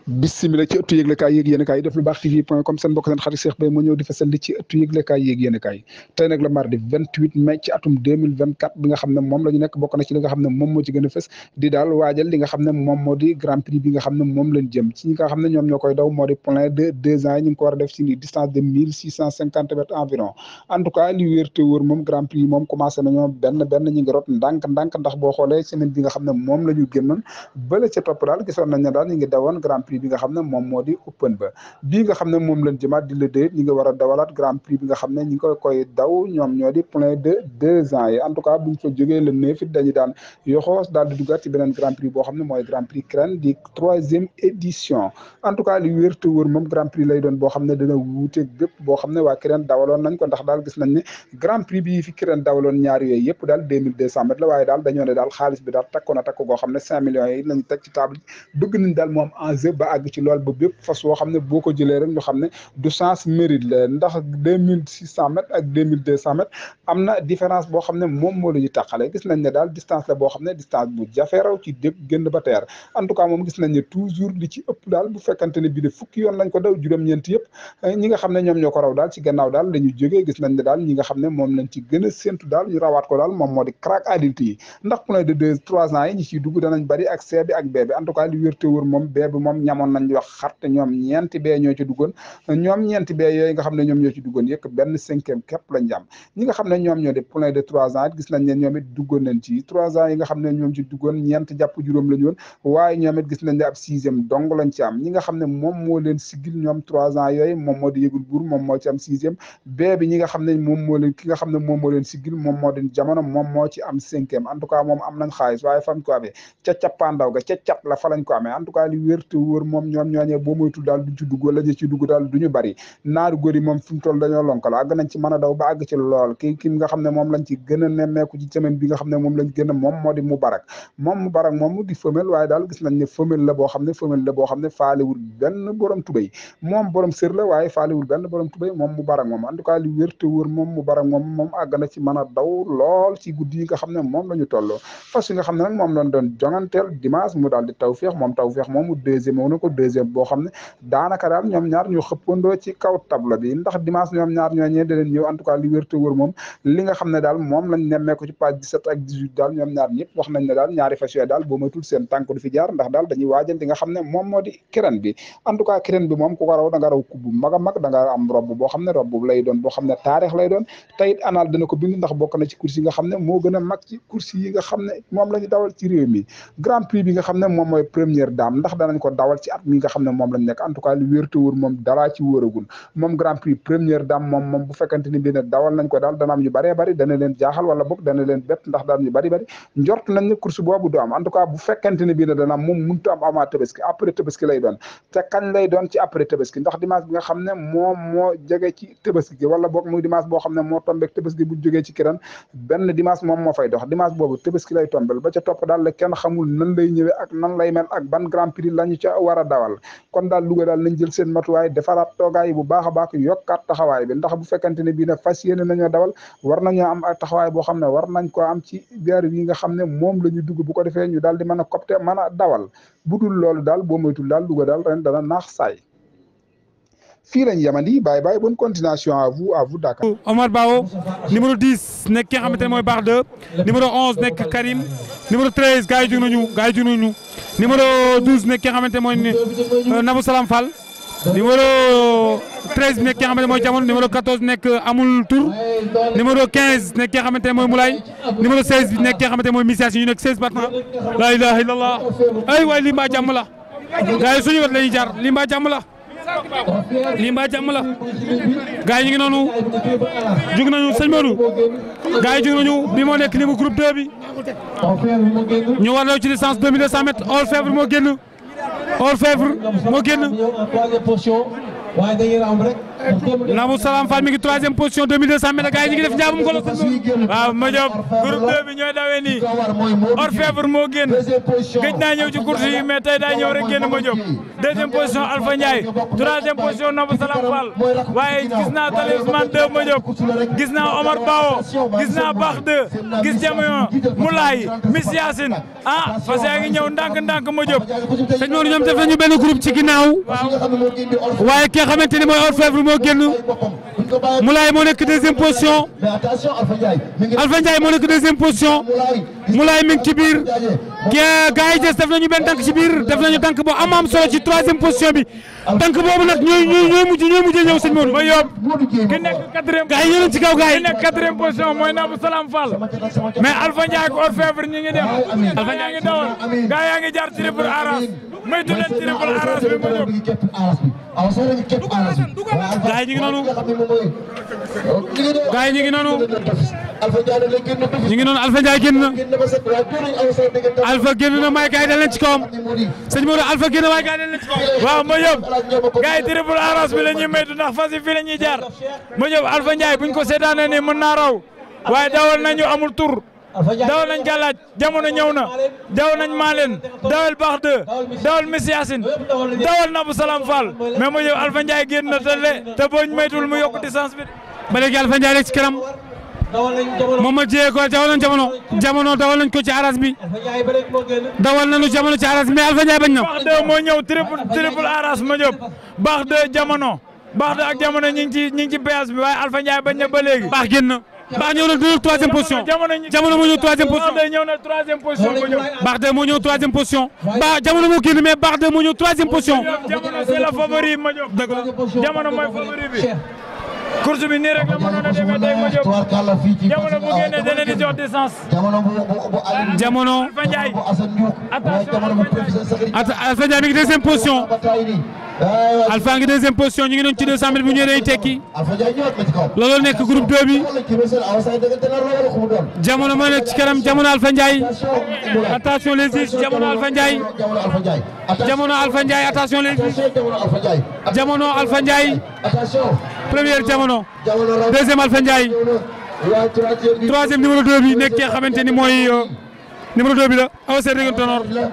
bismillah ci ëttu yëglekaay yéeg yéen kaay yi def lu baax tv.com seen mbokk seen xarit Cheikh Beye moo ñëw di fasal li ci ëttu yëglekaay yéeg yéen kaay tey nag la mardi 28 mai ci atum 2024 bi nga xam ne moom la ñu nekk bokk na ci li nga xam ne moom moo ci gën a fës di daal waajal li nga xam ne moom moo di grand prix bi nga xam ne moom lañ jëm ci ñi nga xam ne ñoom ñoo koy daw moo di plein de 2 ans yi ñu ngi ko war a def ci ni distance de 1650 mètres environ en tout cas li wér te wóor moom grand prix yi moom commencé nañoo benn ñi ngi rot ndànk ndax boo xoolee semaine bi nga xam ne moom la ñu génnoon bële ca topp daal gisoon nañ ne daal ñi ngi dawoon grand prix bi nga xam ne moom moo di open ba bii nga xam ne moom lañ jëmaat di le deux ñi nga war a dawalaat grand prix bi nga xam ne ñi ngi koy daw ñoom ñoo di plein de 2 ans yi en tout cas buñ fa jógee le 9 it dañu daan yoxoos daal di duggaat ci beneen grand prix boo xam ne mooy grand prix CREN di 3e édition en tout cas li wér te wóor moom grand prix lay doon boo xam ne dana wuuteeg bépp boo xam ne waa CREN dawaloon nañ ko ndax daal gis nañ ne grand prix bi fi CREN dawaloon ñaar yooyu yëpp daal 2200 mètres la waaye daal dañoo ne daal xaalis bi daal takku na takku goo xam ne 5 millions yi lañu teg ci table bëgg nañ daal moom enjeu ba àgg ci lool ba bépp fas woo xam ne boo ko jëlee rek ñu xam ne du sens mérite la ndax 2600 mètres ak 2200 mètres am na différence boo xam ne moom moo la ñu tàqale gis nañ ne daal distance la boo xam ne distance bu jafe raw ci dégg génn ba teer en tout cas moom gis nañ ne toujours li ci ëpp daal bu fekkante ne bii de fukki yoon lañ ko daw juróom-ñeent yëpp ñi nga xam ne ñoom ñoo ko raw daal ci gannaaw daal la ñu jógee gis nañ ne daal ñi nga xam ne moom lañ ci gën a séntu daal ñu rawaat ko daal moom moo di crack adulte yi ndax plein de 2-3 ans yi ñi ciy dugg danañ bari ak C bi ak B bi en tout cas li wér te wóor moom B bi moom ñamoon nañ wax xarte ñoom ñeenti bee ñoo ci duggoon ñoom ñeenti bee yooyu nga xam ne ñoom ñoo ci duggoon yëpp benn 5e képp lañ jàmm ñi nga xam ne ñoom ñoo di plein de 3 ans gis nañ ne ñoom it duggoon nañ ci 3 ans yi nga xam ne ñoom ci duggoon ñeent jàpp juróom lañu woon waaye ñoom it gis nañ ne ab 6e dong lañ ci am ñi nga xam ne moom moo leen sigil ñoom 3 ans yooyu moom moo di yëgul buur moom moo ci am 6e bee bi ñi nga xam ne moom moo leen ki nga xam ne moom moo leen sigil moom moo di jamono moom moo ci am 5e en tout cas moom am nañ xaalis waaye fan ko amee ca cappaandaw ga ca cap la fa lañ ko amee en tout cas li wér te wóor moom ñoom ñooñee boo moytul daal duñ ci dugg wala ñu ci dugg daal duñu bari naaru góor yi moom fi mu toll dañoo lonkal àgg nañ ci mën a daw ba àgg ci lool ki nga xam ne moom lañ ci gën a nemmeeku ci semaine bi nga xam ne moom lañ gën a moom moo di Moubarak moom di femelle waaye daal gis nañ ne femelle la boo xam ne faalewul benn borom tubéy moom borom sër la waaye faalewul benn borom tubéy moom Moubarak moom en tout cas li wér te wóor moom Moubarak moom àgg na ci mën a daw lool ci guddi yi nga xam ne moom la ñu toll fas yi nga xam ne nag moom lañ doon jonganteel dimanche mu daal di tawfeex moom mu deuxième moo na ko deuxième boo xam ne daanaka daal ñoom ñaar ñu xëppandoo ci kaw tableau bi ndax dimanche ñoom ñaar ñooñee da leen ñëw en tout cas li wér te wóor moom li nga xam ne daal moom lañ nemmee ko ci page 17 ak 18 daal ñoom ñaar ñëpp wax nañ ne daal ñaari fas yooyu daal boo matul seen tànk du fi jaar ndax daal dañuy waajal li nga xam ne moom moo di CREN bi en tout cas CREN bi moom ku ko raw da nga raw ku bu mag a mag da nga am robb boo xam ne robb lay doon boo xam ne taarix lay doon tayit anal dana ko bind ndax bokk na ci course yi nga xam ne moo gën a mag ci course yi nga xam ne moom la ñu dawal ci réew mi grand prix bi nga xam ne moom mooy première dame ndax danañ ko dawal ci at mi nga xam ne moom lañ nekk en tout cas li wér te wóor moom dara ci wóoragul moom grand prix première dame moom bu fekkante ni bii ne dawal nañ ko daal dana am ñu bëree bëri dana leen jaaxal wala boog dana leen bett ndax daal ñu bëri njort nañ ne course boobu du am en tout cas bu fekkante ni bii ne dana am moom mënut a am avant tabaski après tabaski lay doon te kañ lay doon ci après tabaski ndax dimanche bi nga xam ne moom moo jege ci tabaski gi wala boog muy dimanche boo xam ne moo tombeek tabaski bu jógee ci CREN benn dimanche moom moo fay dox dimanche boobu tabaski lay tombel ba ca topp daal la kenn xamul nan lay ñëwee ak nan lay mel ak ban grand prix lañu ca war a dawal kon daal Louga daal nañ jël seen matuwaay defaraat toogaay yi bu baax a baax yokkaat taxawaay bi ndax bu fekkante ne bii ne fas yéene nañoo dawal war nañoo am ak taxawaay boo xam ne war nañ ko am ci biir yi nga xam ne moom la ñu dugg bu ko defee ñu daal di mën a copte mën a dawal bu dul loolu daal boo moytul daal Louga daal ren dana naax saay fii lañ yemandi bye bonne continuation à vous Dakar. Omar Bao numéro 10 nekk ki nga xamante ne mooy Baax 2 numéro 11 nekk Karim numéro 13 gars yi jóg nañu numéro 12 nekk ki nga xamante ne mooy Nabou Salam Fall numéro 13 nekk ki nga xamante ne mooy Jamono numéro 14 nekk Amul Tour numéro 15 nekk ki nga xamante ne mooy Moulay numéro 16 nekk ki nga xamante ne mooy Misias ñu nekk 16 partant la ilaha illallah ay waay lii mbaa jàmm la gars yi suñu wet la ñuy jaar lii mbaa jàmm la gars yi ñu ngi noonu jug nañu sëñ Modou gars yi jug nañu bi moo nekk niveau groupe 2 bi ñu war daw ci distance 2200 mètres Orfèvre moo génn Nabou Salam Fall mi ngi 3e position 2200 mètres gars yi ñu ngi def njaabum golo waaw ma Diop groupe 2 bi ñooy dawee nii Orfèvre moo génn gëj naa ñëw ci course yi mais tey daa ñëw rek génn ma Diop 2e position Alpha Ndiaye 3e position Nabou Salam Fall waaye gis naa Tali Ousmane 2 ma Diop gis naa Omar Bao gis naa Bax 2 gis Jamion Moulay Miss Yacine ah fas yaa ngi ñëw ndànk-ndànk ma Diop sëñ Modou ñoom def nañu benn groupe ci ginnaaw waaye ki nga xamante ni mooy Orfèvre moo génn Moulay moo nekk 2e position Alpha Ndiaye moo nekk 2e position Moulay mi ngi ci biir gars yi des def nañu benn tànk ci biir def nañu tànk boo am solo ci 3e position bi tànk boobu nag ñooy mujjee ñëw sëñ Modou. ma yóbbu ki nekk 4e. gars yi yéen ci kaw gars yi. ki nekk 4e position mooy Nabou Salam Fall mais Alpha Ndiaye ak Orfèvre ñi ngi dem Alpha Ndiaye ngi dawal gars yaa ngi jaar triple aras moytu leen triple aras bi ma jóg. gars yi ñu ngi noonu gars yi ñu ngi noonu Alpha Ndiaye génn na Alpha génn na may gars yi dal leen ci kawam sëñ Modou Alpha génn waaye gars yi dal leen ci kawam. waaw ma yóbbu gars yi triple aras bi la ñuy moytu ndax fas yi fii la ñuy jaar ma yóbbu Alpha Ndiaye buñ ko seetaanee nii mën naa raw waaye dawal nañu amul tur dawal nañ gàllaaj jamono ñëw na dawal nañ Malen dawal Bax 2 dawal Miss Yacine dawal Nabou Salam Fall mais ma yóbbu Alpha Ndiaye génn na te booñ moytuwul mu yokk distance bi. ba léegi Alpha Ndiaye rek ci kanam moom ma jiyee ko dawal nañ jamono dawal nañ ko ci aras bi dawal nañu jamono ci aras bi mais Alpha Ndiaye bañ na. Bax 2 moo ñëw triple aras ma jóg Bax 2 jamono Bax 2 ak jamono ñi ngi ci péage bi waaye Alpha Ndiaye bañ na ba léegi. Bax génn na Bax ñëw na 3e position jamono moo ñëw 3e position Bax 2 ñëw na 3e position ma jóg. Bax 2 moo ñëw 3e position jamono moo génn mais Bax 2 moo ñëw 3e position. jamono c'est le favori ma jóg. dëgg la jamono mooy favori bi. course bi nii rek la mënoon a demee tey ma jóg jamono bu génnee da leen di jox distance. jamono Alpha Ndiaye attention Alpha Ndiaye mi ngi 2e position Alpha ngi 2e position ñu ngi doon ci 200 mètres bu ñëwee day tekki loolu nekk groupe 2 bi jamono moo nekk ci kanam jamono Alpha Ndiaye attention les juges jamono Alpha Ndiaye jamono Alpha Ndiaye attention les juges jamono Alpha Ndiaye première jamono 2e Alpha Ndiaye 3e numéro 2 bi nekk ki nga xamante ni mooy numéro 2 bi la aw seen